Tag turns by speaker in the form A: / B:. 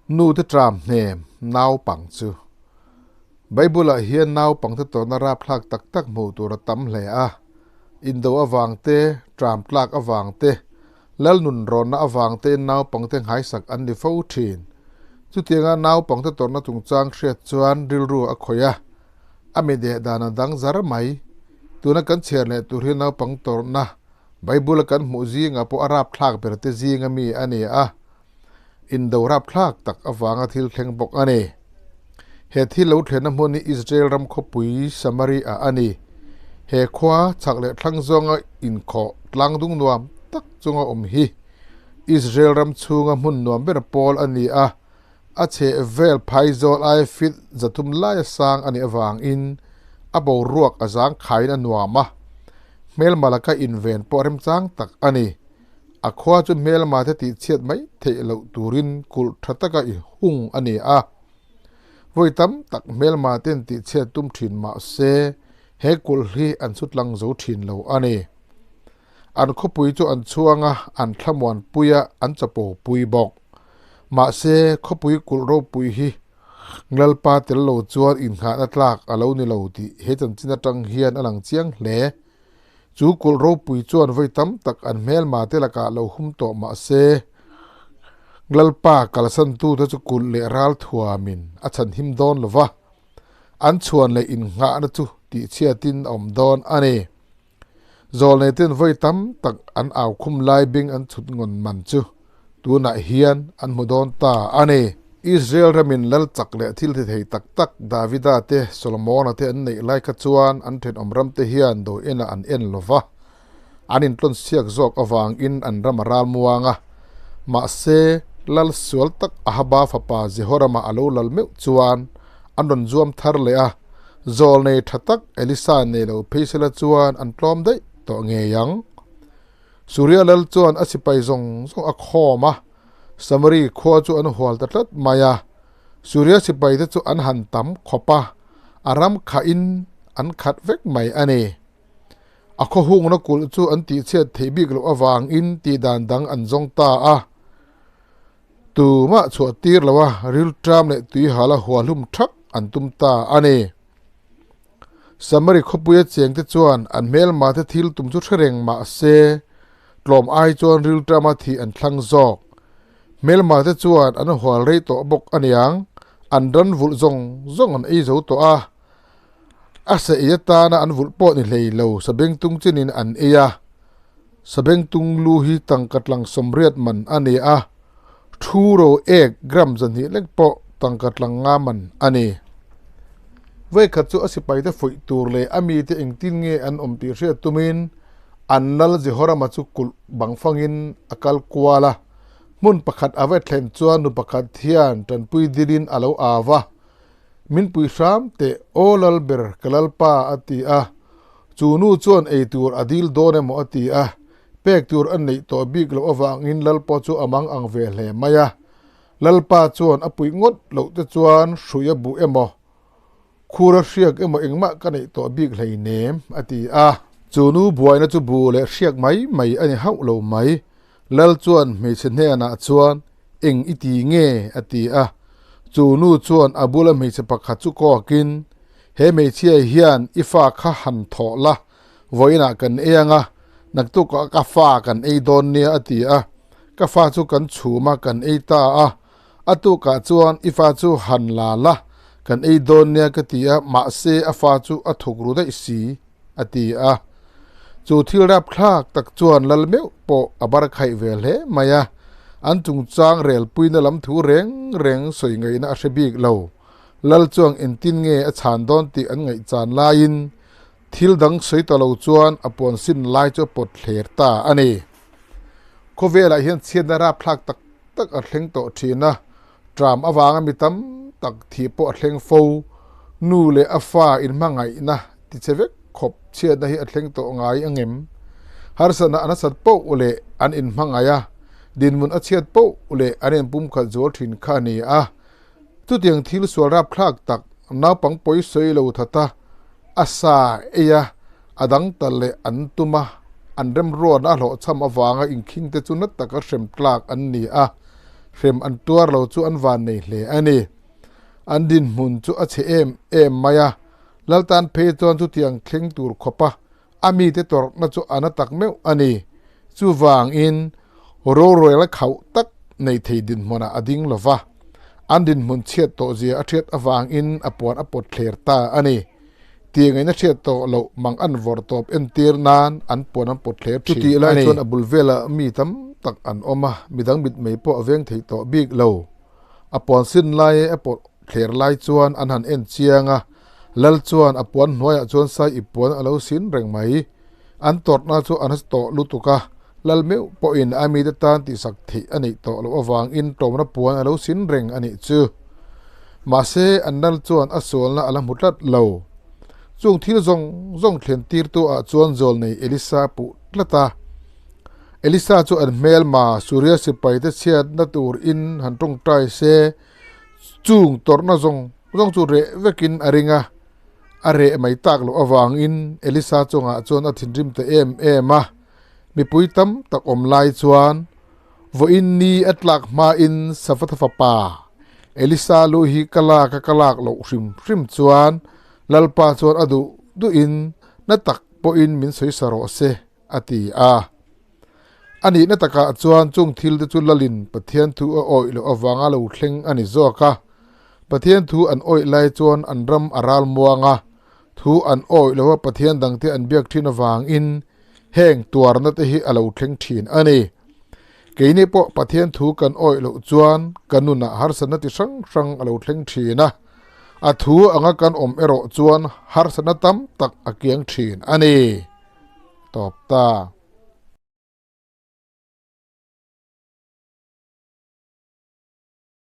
A: Nute tram hnem naupang chu. Bible-ah hian naupangte tawrhna rapthlak tak tak hmuh tur a tam hle a. Indo avang te, tram tlak avang te, lal nunrawnna avang tein naupangte nghaisak an ni fo thin. Chutianga naupangte tawrhna chungchang hriat chuan rilru a khawih a, a mi deh dan a dang zar mai. Tuna kan chhiar leh tur hi naupang tawrhna Bible-a kan hmuh zingah pawh a rapthlak berte zinga mi a ni a. Indo rapthlak tak avanga thil thleng bawk a ni. He thil lo thlenna hmun hi Israel ram khawpui Samaria a ni. He khua chhak leh thlang zawnga inkhawh tlang dung nuam tak chunga awm hi Israel ram chhunga hmun nuam ber pawl a ni a, a chheh vel phaizawl aia feet 300 laia sang a nih avangin a boruak a zangkhaiin a nuam a, hmelma laka inven pawh remchang tak a ni. A khua chu hmelma te tihchhiat mai theih loh turin kulh tha taka i hung a ni a. Vawi tam tak hmelma ten tihchhiat tum thin mah se he kulh hi an chutlang zo thin lo a ni. An khawpui chu an chhuang a, an thlamuan pui a, an chapo pui bawk. Mahse, khawpui kulh ropui hi Lalpa tel lo chuan innghahna tlak a lo ni lo tih he chanchin atang hian a lang chiang hle. Chu kulh ropui chuan vawi tam tak an hmelma te lakah lo hum tawh mah se, Lalpa kalsantute chu kulh leh ral thuamin a chhan him dawn lo va, an chhuan leh innghahna chu tihchhiatin a awm dawn a ni. Zawlneiten vawi tam tak an au khum lai bing an chhut ngawn man chu tunah hian an hmu dawn ta a ni. Israel ramin lal chak leh thil ti thei tak tak Davida te, Solomona te an neih lai kha chuan an thenawm ramte hian do enah an en lo va, an intlawn siak zawk avangin an ram a ral muang a. Mahse, lal sual tak Ahaba fapa Jehorama a lo lal meuh chuan an rawn zuam thar leh a, zawlnei tha tak Elisa nei lo phei sela chuan an tlawm daih tawh ngei ang. Suria lal chuan a sipai zawng zawng a khawm a, Samari khua chu an hual ta tlat mai a. Suria sipaite chu an han tam khawp a, a ram khahin an khat vek mai a ni. A khaw hungna kulh chu an tihchhiat theih bik loh avangin tihdan dang an zawng ta a. Tumah chhuah tir lo a, rilṭam leh tuihala huahlum thak an tum ta a ni. Samari khawpuia chengte chuan an hmelmate thil tum chu hre reng mah se, tlawm ai chuan rilṭama thih an thlang zawk. Hmelmate chuan an hual rei tawh bawk aniang, an ran vulh zawng zawng an ei zo tawh a. A sa ei atana an vulh pawh ni hlei lo, sabengtung chinin an ei a. Sabengtung lu hi tangka tlang 80 man a ni a, thu ro ek gram 200 lek pawh tangka tlang 5 man a ni. Vawikhat chu a sipaite fuih tur leh a mite engtin nge an awm tih hriat tumin an lal Jehorama chu kulh bang fangin a kal kual a. Hmun pakhat a va thlen chuan nu pakhat hian tanpui dilin a lo au va, Min pui hram teh, aw lal ber, ka lalpa, a ti a. Chu nu chuan ei tur a dil dawn emaw a ti a, pek tur a neih tawh bik loh avangin lalpa chu a mang ang ve hle mai a. Lalpa chuan a puih ngawt loh te chuan hrui a buh emaw, khur a hriak emaw engmah ka neih tawh bik hleinem, a ti a. Chu nu buaina chu buh leh hriak mai mai a ni hauh lo mai. Lal chuan hmeichhe hnenah chuan, Eng i ti nge? a ti a. Chu nu chuan a bula hmeichhe pakhat chu kawkin, He hmeichhia hian i fa kha han thawh la, vawiinah kan ei ang a, naktukah ka fa kan ei dawn nia a ti a. Ka fa chu kan chhum a, kan ei ta a. A tukah chuan i fa chu han la la, kan ei dawn nia ka ti a, mahse a fa chu a thuk ru daih si, a ti a. Chu thil rapthlak tak chuan lal meuh pawh a bar khaih ve hle mai a, an chungchang relpuina lam thu reng reng sawi ngaihna a hre bik lo. Lal chuang engtin nge a chhan dawn tih an ngaihchan laiin thil dang sawi ta lo chuan a puan sin lai chu a pawt thler ta a ni. Khawvelah hian chhiatna rapthlak tak tak a thleng tawh thin a, tram avanga mi tam tak thih pawh a thleng fo. Nu leh a fa inhmangaihna tichhe vek khawp chhiatna hi a thleng tawh ngai angem? Harsatna a nasat poh leh an inhmangaih a, dinhmun a chhiat poh leh an inpumkhat zual thin kha a ni a. Chutiang thil sual rapthlak tak naupang pawi sawi lo thata a sa ei a, a dang ta leh an tum a, an remruatna a hlawhchham avanga inkhing te chu na taka hrem tlak an ni a. Hrem an tuar lo chu an van nei hle a ni. An dinhmun chu a chhe em em mai a, Laltan phei chuan chutiang thleng tur khawpa a mite tawrhna chu a na tak meuh a ni. Chuvangin, rorel khauh tak nei thei dinhmunah a ding lo va, an dinhmun chhiat tawh zia a hriat avangin a puan a pawt thler ta a ni. Tiangin a hriat tawh loh mang an vawrh tawp entir nan an puan an pawt thler thin a ni. Chutih lai chuan a bul velah mi tam tak an awm a, midang mitmei pawh a veng thei tawh bik lo. A puan sin lai a pawt thler lai chuan an han en chiang a, Lal chuan a puan hnuaiah chuan sai ip puan a lo sin reng mai. An tawrhna chu a nasa tawh lutuk a, Lal meuh pawhin a mite tan tihsak theih a neih tawh loh avangin tlawmna puan a lo sin reng a nih chu. Mahse, an Lal chuan a sualna a la hmu tlat lo. Chung thil zawng zawng thlen tirtu ah chuan zawlnei Elisa puh tlat a. Elisa chu an hmelma Suria sipaite chhiatna tur in han tawngtai se, chung tawrhna zawng zawng chu reh vekin a ring a. A reh mai tak loh avangin Elisa chungah chuan a thinrim ta em em a. Mipui tam tak awm lai chuan vawiin ni a tlak hmain Safatha fapa Elisa lu hi ka lak a ka lak loh hrim hrim chuan Lalpa chuan a duh duhin na tak pawhin min sawi sa rawh se a ti a. A nihna takah chuan chung thil te chu Lalin Pathian thu a awih loh avanga lo thleng a ni zawk a. Pathian thu an awih lai chuan an ram a ral muang a, thu an awih loh a Pathian dangte an biak thin avangin heng tuarna te hi a lo thleng thin a ni. Keini pawh Pathian thu kan awih loh chuan kan nunah harsatna ti hrang hrang a lo thleng thin a, a thu anga kan awm erawh chuan harsatna tam tak a kiang thin a ni. Tawp ta.